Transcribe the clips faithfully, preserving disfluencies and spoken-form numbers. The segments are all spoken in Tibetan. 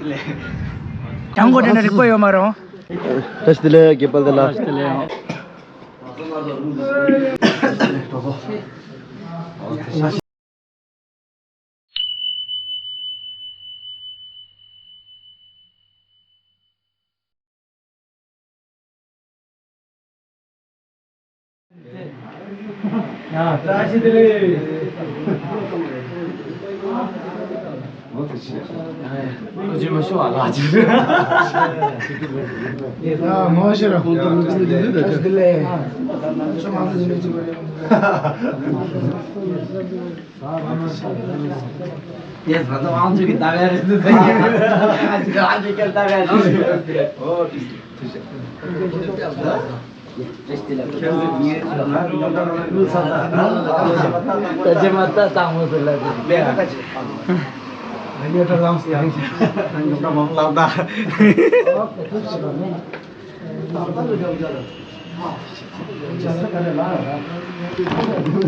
ལགས། ལྗང་གུ་དེ་ནི་རིག་པ་ཡོད་མ་རུང་། བཀྲ་ཤིས་བདེ་ལེགས། དགེ་འཕེལ་བདེ་ལེགས། བཀྲ་ཤིས་བདེ་ལེགས།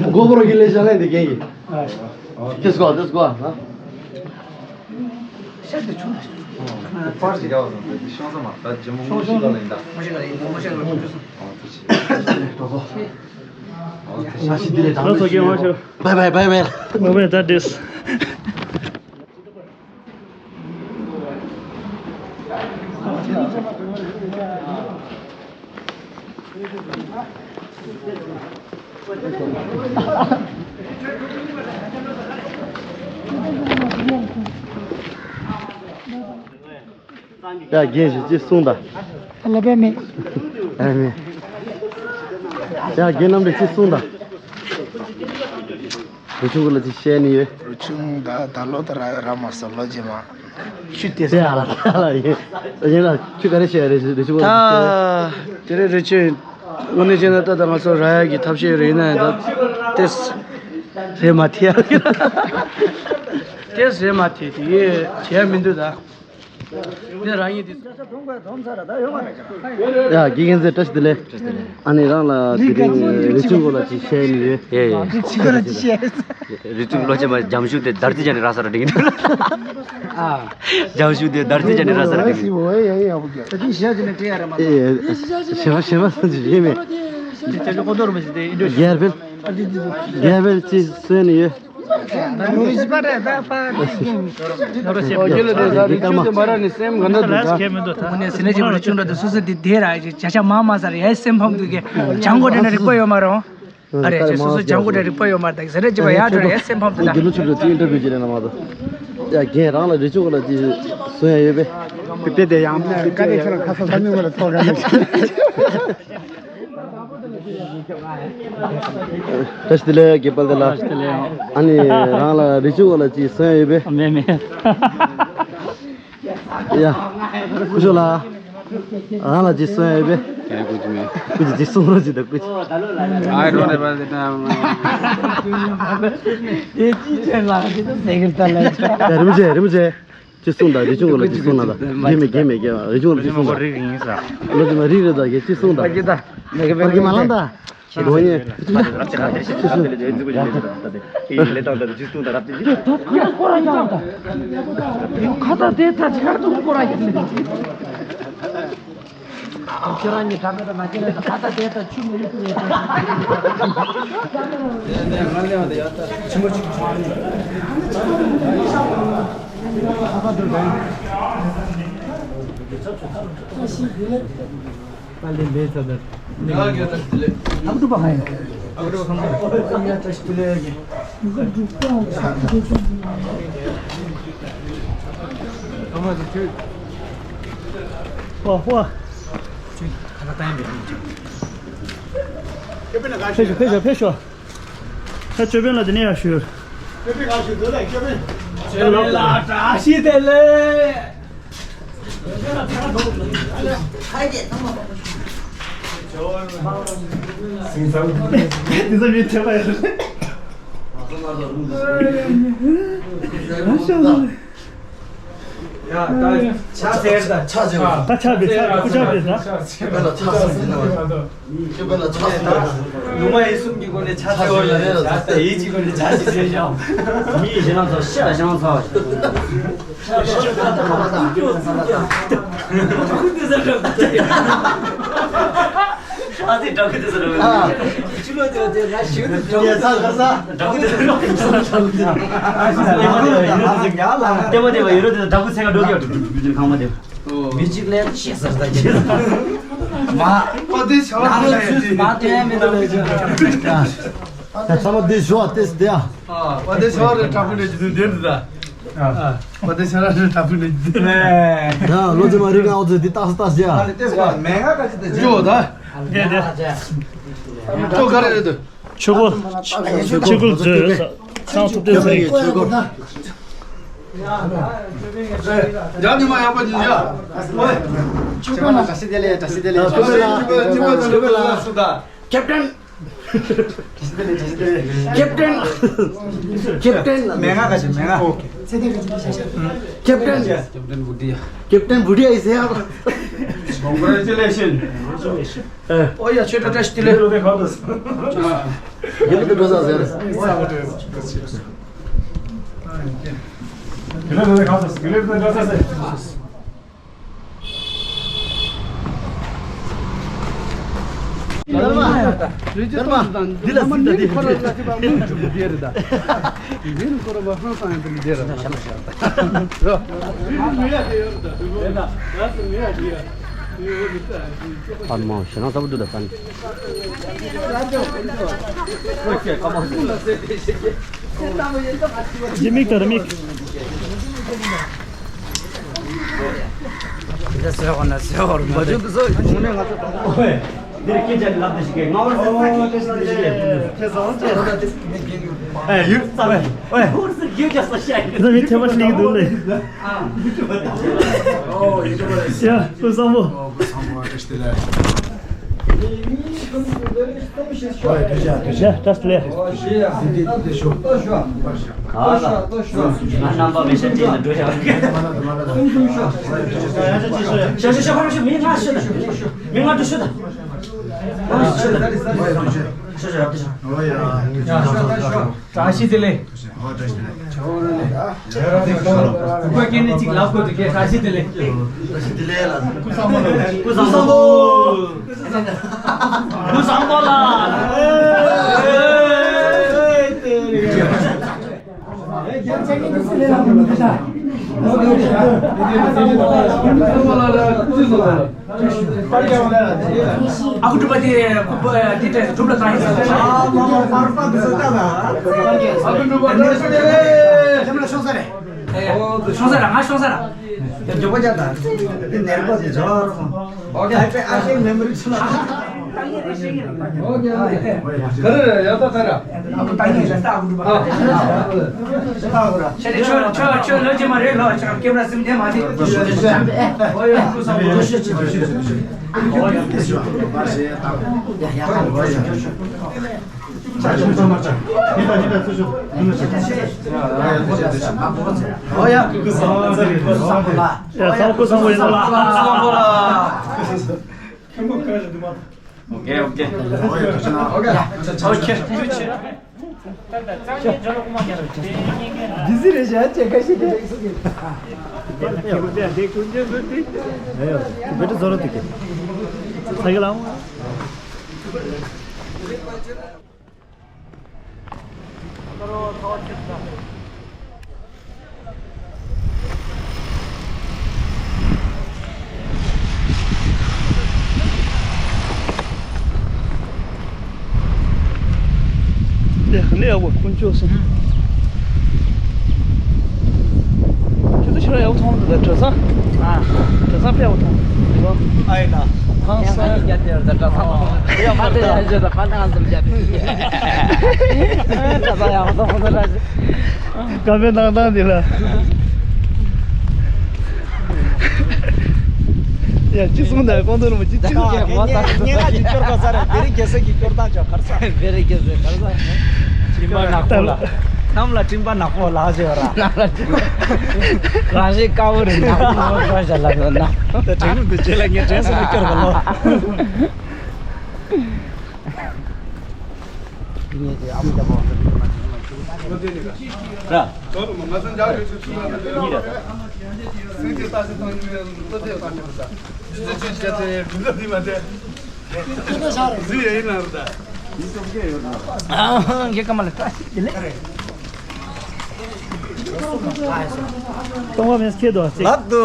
སྒོ་ཁོ་རང་གི་ལས་བྱ་ལས་འདི་རྒན་གྱིས། དེ་སྒོ་དེ་སྒོ་ཨ། Bye bye, bye bye. Bye bye, that is. ཡ་རྒན་ཞིག་ཅིག་གསུངས་དང་། ལབ་པ་མེད། ཨ་མེད། ཡ་རྒན་རྣམ་གྲོལ་ཅིག་གསུངས་དང་། རུ་ཆུང་གི་ལ་ཅིག་བཤད་ནི་ཡོད། རུ་ཆུང་ད་ད་ལོ་ད་ར་ར་མ་སོ་ལོ་རྗེས་མ། ཆུ་དེ་ས་ཡ་ལ་ད་ལ་ཡིན། ད་ཡིན་ལ་ཆུ་ག་རེ་བཤད་རེད་རུ་ཆུང་གི་ལ་ཅིག་བཤད། ད་དེ་རེད་རུ་ཆུང་། དངོས་གནས་བྱས་ན་ད་ད་ང་ཚོ་ར་ཡ་གི་ཐབས་ཤེས་རེད་ཡིན་ན་ཡང་ད་ཏེས་རེད་མ་ཐེ་ཡ། ཏེས་རེད་མ་ཐེ་དེ་ཡེ་བྱས་མི་འདུག་ད། ནས་རང་ཉིད་དེ། ཡ་དགེ་རྒན་ཚེ་བཀྲ་ཤིས་བདེ་ལེགས། ཨ་ནི་རང་ལ་དེ་རིང་རི་ཆུང་སྐོར་ལ་ཅིག་བཤད་ནི་ཡོད། ཡེ་ཡེ། རི་ཆུང་སྐོར་ལ་ཅིག་བཤད། རི་ཆུང་ལོ་ཆེན་པ་འཇམ་ཤུགས་དེ་དར་རྩི་ཅན་ར་ས་ར་འགྲིག་གི་འདུག་ལ། འཇམ་ཤུགས་དེ་དར་རྩི་ཅན་ར་ས་ར་འགྲིག་གི་འདུག་ལ། ཨེ་ཞེ་མ་ཞེ་མ་སོང་ཅིག་ཡེ་མེད། རྒྱལ་བལ་ཅིག་གསོན་ནི་ཡོད། ཨ་རེ་ཅིག་སོ་སོ་ལྗང་གུ་དེ་རིག་པ་ཡོད་མ་རེད། ཨ་རེ་ཅིག་སོ་སོ་ལྗང་གུ་དེ་རིག་པ་ཡོད་མ་རེད། ཟེར་ན་ཅིག་བ་ཡ་འགྲོ་རེད་སེམས་ཕམ་དུ་ད། རྒྱུ་ནོར་ཆུ་འགྲོ་ཅིག་ཨིན་ཊར་བིའུ་ཅིག་ལས་ན་མ་གཏོགས། ཡ་རྒན་རང་ལ་རི་ཆུང་ལ་ཅིག་གསོན་ཡ་ཡོད་པས། དེ་དེ་ཡང་དཀའ་ལས་ཁྱེད་རང་ཁ་སང་ས་མིག་མ་ལ་ཐོག་ག་ནས། བཀྲ་ཤིས་བདེ་ལེགས། དགེ་འཕེལ་བདེ་ལེགས། ཨ་ནི་རང་ལ་རི་ཆུང་ལ་ཅིག་གསོན་ཡ་ཡོད་པས། མེད་མེད། ཡ། སྐུ་ཞབས་ལགས། རང་ལ་ཅིག་གསོན་ཡོད་པས། ཡ་སྐུ་ཅི་མེད། སྐུ་ཅི་ཅིག་གསུང་རོགས་ཅིག་དང་སྐུ་ཅི། ཨའི་རོ་ནེ་བ་ཟེར་ན། དེ་ཅི་བྱས་ལ་ཅི་ད་ཟེར་གི་ད་ལ། ཡ་རིན་པོ་ཆེ་རིན་པོ་ཆེ། ཅིག་གསུང་དང་རི་ཆུང་ལ་ཅིག་གསུང་ན་ད། རྒན་མེད་རྒན་མེད་རྒན་རི་ཆུང་ལ་ཅིག་གསུང་དང་། རིག་ཡིན་ས། ལོ་ཅི་མ་རིག་རེད་ད་རྒན་ཅིག་གསུང་དང་། ཨ་ཀི་ད། མེ་གི་མེ་གི་མ་ལང་ད། ཕེབས་ཤོག་ཕེབས་ཤོག་ཕེབས་ཤོག་ད་ཅོ་པན་ལ་དེ་ནས་ཡར་ཞུ། ཅོ་པན་ལགས་བཀྲ་ཤིས་བདེ་ལེགས། དེ་ཚོ་མི་ཐེ་བ་ཡོད། ཡ་ད་ཕྱག་འཚལ་ད། ཕྱག་འཚལ་བ། ད་ཕྱག་འཚལ་ད། སྐུ་ཕྱག་འཚལ་ད། ཁྱོད་བལ་ལ་ཕྱག་འཚལ་ཟིན་ན། ཁྱོད་བལ་ལ་ཕྱག་འཚལ་ད། ལུང་མ་ཡིན་གསུམ་གྱི་སྒོ་ནས་ཕྱག་འཚལ་བ་ལ་ཡིན་ད་ཡིད་ཀྱི་སྒོ་ནས་ཕྱག་ཅིག་འཚལ་ཤག་མི་ཡིན་ཞེ་ན་ཚོ་ཤ་ཤང་ཚ་བ་ཞིག་ཨ་ཙི་འདྲ་གི་དེ་ཟེར་རོ། ཨ། ཆུ་ལོ་དེ་དེ་ང་ཞིག་ཏུ་འདྲ་གི་དེ་ཟེར་རོ། འདྲ་གི་དེ་ཟེར་རོ། ལྟེ་བ་དེ་བ་ཡོད་རོ་དེ་འདྲ་གི་ཚེ་ག་འགྲོ་གི་ཡོད་འགྲོ་འགྲོ་འགྲོ་ཁང་མ་དེ། མི་གཅིག་ལས་ཤེས་ཟེར་ད་ཀྱི། མ། ཨོ་དེ་ཤོར་ནང་ལ་ཚུད་མ་དེ་མི་འདུག་ད་ཚང་མ་དེ་ཤོར་དེ་དེ་ཨ། ཨ། ཨོ་དེ་ཤོར་རེ་དྲག་པོ་ནས་ཀྱི་དུས་དེ་འདི་ད། ཨ། ཨོ་དེ་ཤོར་རེ་དྲག་པོ་ནས་ཀྱི་དུས། ཡ་ལོ་ཙི་མ་རི་ག་ཨོ་ཙི་དེ་ཏག་ཏག་ཡ། ཨ་ལེ་དེ་སྐོར་མེ་ང་ག་ཅི་དེ་ཅི་ཡོད་ད། དེ་དེ། ཅོ་ག་རེ་རེད་དུ། ཆུ་གོ། ཆུ་གོ་ཟོས། ཚང་ཐུབ་བསྟན་ཟེར། ཡ་ཉི་མ་ཡག་པོ་ཉིན་ཡ། ཆུ་གོ་ན་བཀྲ་ཤིས་བདེ་ལེགས། བཀྲ་ཤིས་བདེ་ལེགས། ཉི་མ་ཉི་མ་ཉི་མ་ཉི་མ་སུ་ད། ཁེབ་ཊན། བཀྲ་ཤིས་བདེ་ལེགས། བཀྲ་ཤིས་བདེ་ལེགས། ཁེབ་ཊན། ཁེབ་ཊན། མེ་ང་ག་ཅི་མེ་ང་། ཨོ་ཁེ། ཁེབ་ཊན། ཁེབ་ཊན་བུ་ཏི་ཡ། ཁེབ་ཊན་བུ་ཏི་ཡ་ཟེར་ཡ། Congratulations. ཨོ་ཡ་ཆོས་གྲྭ་བཀྲ་ཤིས་བདེ་ལེགས། ཡ་ལོ་དེ་ག་ད་ཟེར། ཡ་ལོ་དེ་ག་ད་ཟེར། ཡ་ལོ་དེ་ག་ད་ཟེར། ཡ་ལོ་དེ་ག་ད་ཟེར། འདི་ལ་སྲིད་ད་འདི། འདི་ལ་སྲིད་ད་འདི། འདི་ལ་སྲིད་ད་འདི། ཨ་མ་ཞེ་སྡང་ཚ་པོ་འདུག་ད་ད་ནི། ཇི་མིག་ད་ར་མིག་འདི་ཟེར་བ་ན་ཟེར་བ་རུ་མ་འདི་རེད་ཀྱི་ཅན་ལབ་དེ་ཞིག་གི་ང་བར་སེམས་ཚ་གི་ཅི་ཞིག་ལས་ཕུལ་ཨེ་ཡུར་ཙམ་ཨེ་ཨེ་ཧུར་སེ་རྒྱུ་ཅག་ས་ཤ་ཡི་ད་མི་ཐེ་བ་ཤི་ལིག་འདུག་ལེ། ཡ་ཀུན་བཟང་པོ། ཡ་བཀྲ་ཤིས་བདེ་ལེགས། ང་རྣམ་པ་མི་ཤ་ཅིག་ལ་འགྲོ་བཞག་ཤ་ཤ་ཤ་ཁོ་རང་ཤ་མི་ང་ཤ་ད། མི་ང་འགྲོ་ཤ་ད། ང་ཤ་ད། ཤ་ཤ་རབ་ཏུ་ཤ། བཀྲ་ཤིས་བདེ་ལེགས། བཀྲ་ཤིས་བདེ་ལེགས། བུ་ག་སྐད་ནས་གཅིག་ལབ་དགོས་འདུག་གས། བཀྲ་ཤིས་བདེ་ལེགས། བཀྲ་ཤིས་བདེ་ལེགས་ལ། ཀུན་བཟང་པོ་ལ། ཀུན་བཟང་པོ། ཀུན་བཟང་པོ་ལ། ཨ་ཁུ་གྲུ་པ་དེ་ཁུ་པ་དེ་གྲས་གྲུབ་ལ་བཏང་ཡིན་ཟེར། ཨ་མ་མ་པར་པ་དེ་ས་ད་ན། ཨ་ཁུ་གྲུ་པ་དེ་ས་ད་རེད། ལམ་ལ་ཤོང་ས་རེད། ཤོང་ས་ར་ང་ཤོང་ས་ར། ཡ་ཇོ་པ་ཅག་ད་དེ་ནེར་པ་དེ་ཇོ་ར་མ། ཨོ་ཁེ། ཨ་ཁེ་ཨ་ཁེ་མེ་མོ་རི་ཆུ་ལ། ཨོ་ཁེ་ཨོ་ཁེ། ག་རེ་རེད་ཡ་ད་ད་ར། ཨ་ཁུ་ཏང་ཡིན་ལ་ད་ཨ་ཁུ་གྲུ་པ། ཤ་རེ་ཆོ་ཆོ་ཆོ་ལོ་ཅི་མ་རེད་ལོ་ཆ་ཀེམ་ར་སིམ་དེ་མ་དེ། ཨོ་ཡ་ཁུ་སམ་བྷོ་ལ། ཨོ་ཡ་ཁུ་སམ་བྷོ་ལ། ཡ་ས་ཁུ་སམ་བྷོ་ཡིན་ལ། ཨོ་ཁེ་ཨོ་ཁེ། ཨོ་ཁེ། འདི་ཟི་རེད་བཞག་ཅེ་ཁ་ཤས་ཀྱི་ལེགས་སུ་གི། བེ་ཏྲ་ཛོ་ར་དུ་གི། ས་གི་ལའང་། ལས་ལས་ཡག་པོ་དཀོན་མཆོག་གསུམ། ཁྱོད་ཚོ་ཕྱིར་ཡག་པོ་མཐོང་འདུག་ད་གྲྭ་ཚང་། ཨ། གྲྭ་ཚང་དཔེ་ཡག་པོ་མཐོང་འདུག་ཨ་ཡིན་ན། ཧང་སང་། ཡ་ཡ་ཡ་ད་གྲྭ་ཚང་། ཡ་མ་དེ་ཡ་ཡ་ད་ཕ་ནང་ཚོ་ཡ་དེ། གྲྭ་ཚང་ཡག་པོ་མཐོང་འདུག་ད། ཀ་ཕའི་གནང་སྟངས་འདི་ལ། ཡ་ཅི་གསུངས་ད་ཀོང་ཏུ་རིན་པོ་ཆེ་ཅི་གསུངས། ངས་ངས་ང་ཅིག་སྐྱོར་ག་ས་རེད། བེ་རི་རྒྱལ་སྲས་ཀྱི་སྐྱོར་སྟངས་ཅོག་གར་ས། བེ་རི་རྒྱལ་སྲས་གར་ས། སྤྲིན་པ་ནག་པོ་ལ། གནམ་ལ་སྤྲིན་པ་ནག་པོ་ལ་ཟེར་བ་ར། རང་བཞིན་དཀར་པོ་རེད། ནག་པོ་ནག་པོ་ཤ་ལ་ལོ་ན། ད་དྲན་གི་འདུག་རྗེས་ལ་ངས་དྲན་སོང་ནས་སྐྱོར་ག་ལོ། ངས་དེ་ཨ་མ་རྒྱབ་པ་འདི་མ་བྱུང་། གཏོང་བ་མེད་ཁྱེད་དོ། ལག་ཏུ་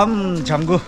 ཨམ་ཇང་གུ།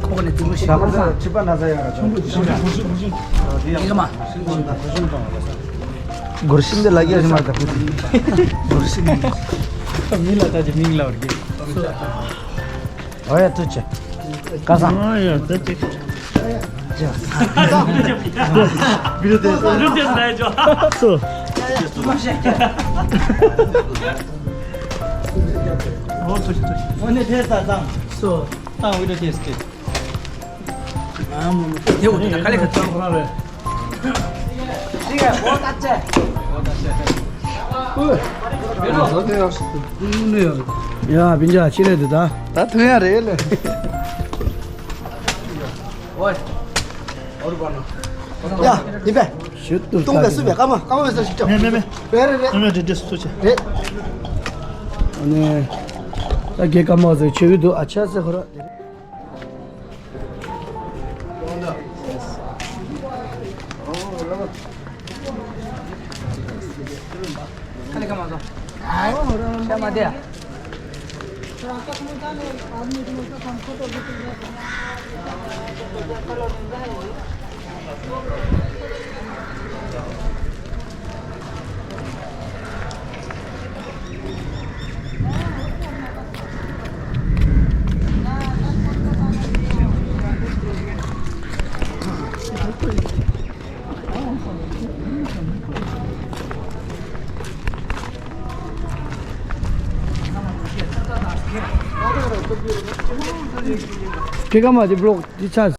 ཁོག་ནས་རྫིང་བུ་ཞིག་ཁ་སང་། ཁྱི་པ་ན་ཚ་ཡོད་ར། ཆུང་དུ་ཆུང་དུ་ཆུང་དུ་ཆུང་དུ། ཡིན་མ། སྒོར་ཤིན་ཏུ་ལ་རྒྱ་ཞིག་མ་ད་ཕུ། སྒོར་ཤིན་ཏུ། མིང་ལ་ད་ཅི་མིང་ལ་བར་གྱི། ཨོ་ཡ་ཐུགས་ཆེ། ཁ་སང་། ཨོ་ཡ་ཐུགས་ཆེ། བི་ཌིའོ་དེ་ལུག་དེ་ཟ་ཡ་ཅོ། སོ། ཨོ་ཐུགས་ཆེ་ཐུགས་ཆེ། ཨོ་ནེ་ཐེ་ས་ཙང་། སོ། ཏང་བི་ཌིའོ་དེ་སྐད། དེ་འོ་དེ་ཁ་ལེ་ཁ་ཚང་ཁོ་རང་རེད། ཡ་བིན་ཇ་ཕྱི་རེད་དེ་ད། ད་ཐོན་ཡ་རེད་ལེ། ཡ་ཡིན་པས། ཞུ་ཏུ་ཏུང་པས་སུ་པས་ཀ་མ་ཀ་མ་པས་སུ་ཞིག་ཅོ། མེད་མེད་མེད། རེད་རེད་རེད། མེད་མེད་འདྲེ་འདྲེ་སུ་ཆེ། རེད། ཨ་ནི། ད་རྒྱལ་ཀ་མ་ཟེར་ཆེ་བི་འདུག་ཨ་ཆ་ཟེར་ཁོ་ར། སྐྱེ་ཁམས་མ་དེ་པློག་དེ་ཆ།